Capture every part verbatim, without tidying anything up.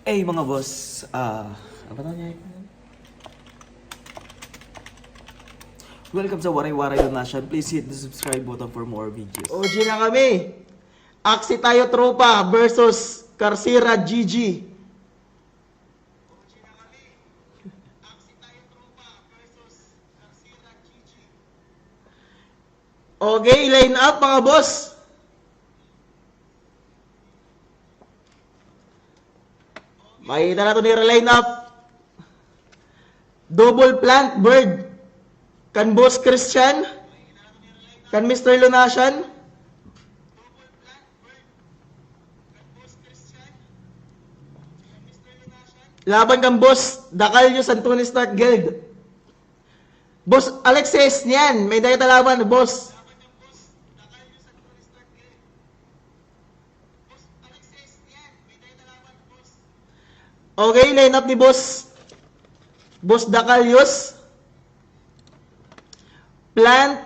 Hey, mga boss, ah, ano ba tawag niya? Welcome sa Waray Waray Donation. Please hit the subscribe button for more videos. O G na kami. Aksi tayo, tropa, versus Karsira G G. Okay, line up, mga boss. Makita naton ira line up. Double plant bird. Kan Boss Christian. Kan Mister Lunacian. Laban kan Boss Dacalios han Tony Stark Guild. Boss Alexis, niyan, may-ada kita laban, boss. Okay, line up ni boss. Boss Dacalios. Plant.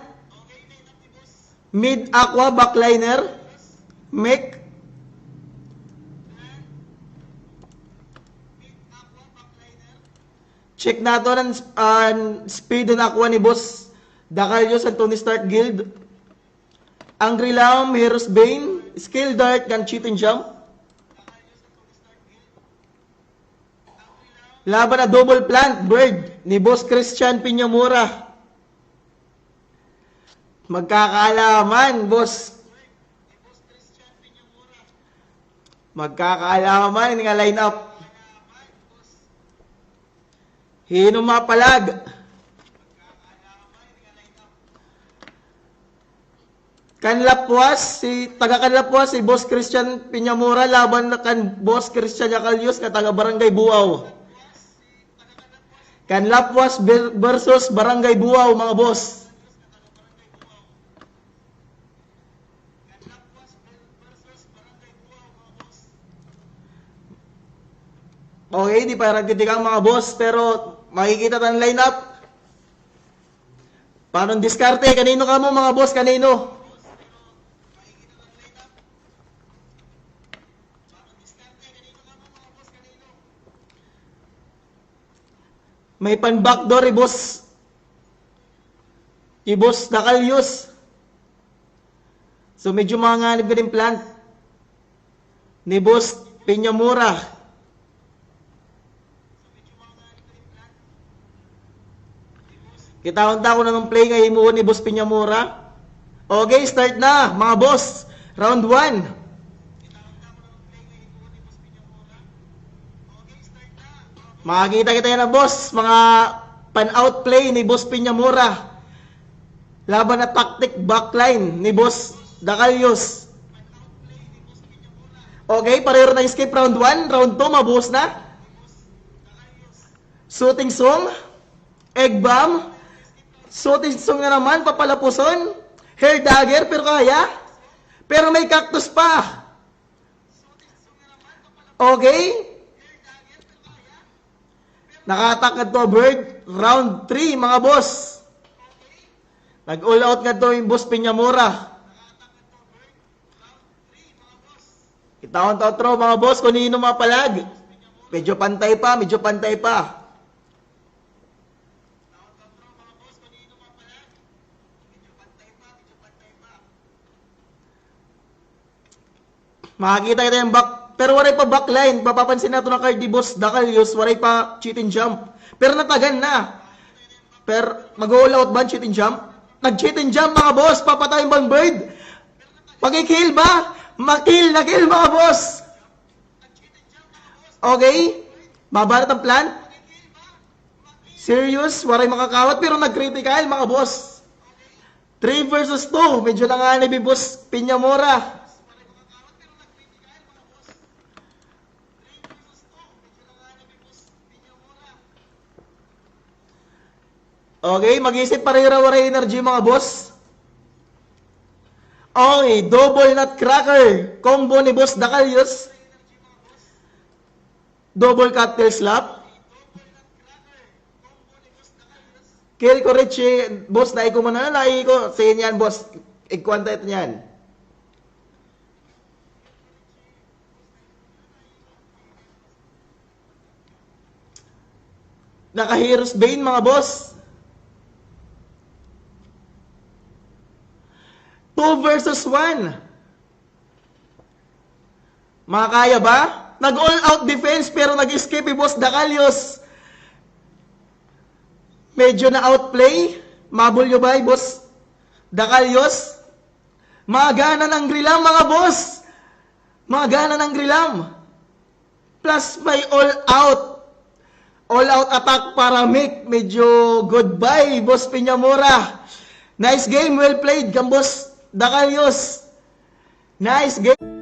Mid Aqua, backliner. Mech. Check naton an, an speed han Aqua ni Boss Dacalios han Tony Stark Guild. Angry Lamb, Hero's Bane, Scale Dart, kan Chitin Jump. Laban na Double Plant Bird ni Boss Christian Piñamura. Magkakaalaman, boss. Magkakaalaman nga line up. Hin-o mapalag? Kan Lapuas, si, taga kan Lapuas, si Boss Christian Piñamura, laban na kan Boss Christian Yacalios, nga taga Barangay Buaw. Kan Lapuas ver-, versus Barangay Buaw, mga boss. Okay, di pa nagtitikang, mga boss, pero makikita ta an lineup. Paano an diskarte? Kanino kamo, mga boss? Kanino? May pan-backdoor, hi Boss. Hi Boss Dacalios. So, medyo manganib gad in plant ni Boss Piñamura. Kitahon ta kon ano an play nga himuon ni Boss Piñamura. Okay, start na, mga boss. Round one. Makakita kita yana, boss. Mga pan-out play ni Boss Piñamura. Laban na tactic backline ni Boss Dacalios. Okay, pareho na skip round one. Round two, mabuhos na. Shooting song. Egg bomb. Shooting song na naman, papalapuson. Hair dagger, pero kaya. Pero may cactus pa. Okay. Naka-attack ngadto bird. Round three, mga boss. Nag-all out ngadto hi Boss Piñamura. Kitahon ta utro, mga boss, kon hin-o mapalag. Medyo pantay pa, medyo pantay pa. Makakita kita hin back. Pero waray pa backline. Mapapansin naton an card ni Boss Dacalios, waray pa Chitin Jump. Pero natagan na. Pero mag-all out ba an Chitin Jump? Nag-Chitin Jump, mga boss. Papatayon ba an bird? Pag-kill ba? Ma-kill, na-kill, mga boss. Okay. Mabarat an plant. Serious, waray makakawat, pero nag-critical, mga boss. Three versus two, medyo nanganib hi Boss Piñamura. Okay, mag-isip pa hira, waray energy, mga boss. Okay, double nutcracker combo ni Boss Dacalios. Double cattail slap. Kill ko, Richie, boss, naiko man na, naiko. Sige niyan, boss. Igkuan ta ito niyan. Naka-Hero's Bane, mga boss. Two versus one. Makakaya ba? Nag-all out defense pero nag-escape hi Boss Dacalios. Medyo na-outplay. Mabulyo ba hi Boss Dacalios? Magana ng Rilam, mga boss. Magana ng Rilam. Plus may all out. All out attack para Mick. Medyo goodbye, Boss Peñamora. Nice game, well played, kan Boss Dacalios. Nice game.